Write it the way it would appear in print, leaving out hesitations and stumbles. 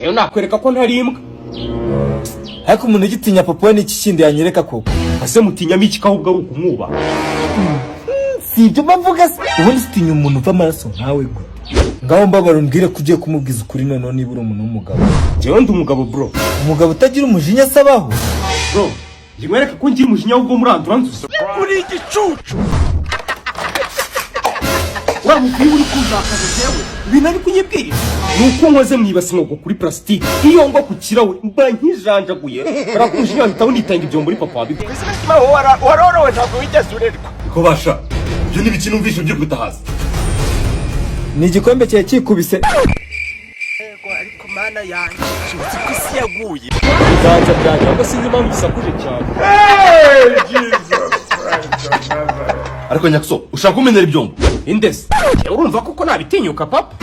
Rero nakwereka ko ntari imbwa. Ariko umuntu ugitinya papa we, n'iki kindi yanyereka koko? Ese mutinyamo iki, ko ahubwo ari ukumwubaha? Si ibyo mbavuga se? Ubundi sitinya umuntu uva amaraso nkawe gute? Ngaho mbabara, umbwire ko ugiye kumubwiza ukuri noneho, niba uri umuntu w'umugabo. Njyewe ndi umugabo, bro. Umugabo utagira umujinya asabaho? Bro, njye nkwereke ko ngira umujinya, ahubwo murandura nzuza. Uri igicucu. Uriya mupira uri kuzakaza, njyewe ibintu ari kunyibwirira ni uko nkoze mu ibasi nkogwa kuri plastique, iyo ngwa ku kirahure mba nkijanjaguye. Kubera ko umujinya wahita unitanga ibyombo muri papa wabikora. Warorowe, ntabwo wigeze urerwa. Ko basha, ibyo ni ibiki numvishe byikubita hasi? Ni igikombe cyawe cyikubise. Ariko Mana yanjye, uzi ko isi yaguye? Ibiganza byanjye ahubwo, sinzi impamvu gisakuje cyane. Ariko nyakuso, ushaka kumenera ibyombo? Indese, urumva koko nabitinyuka, papa?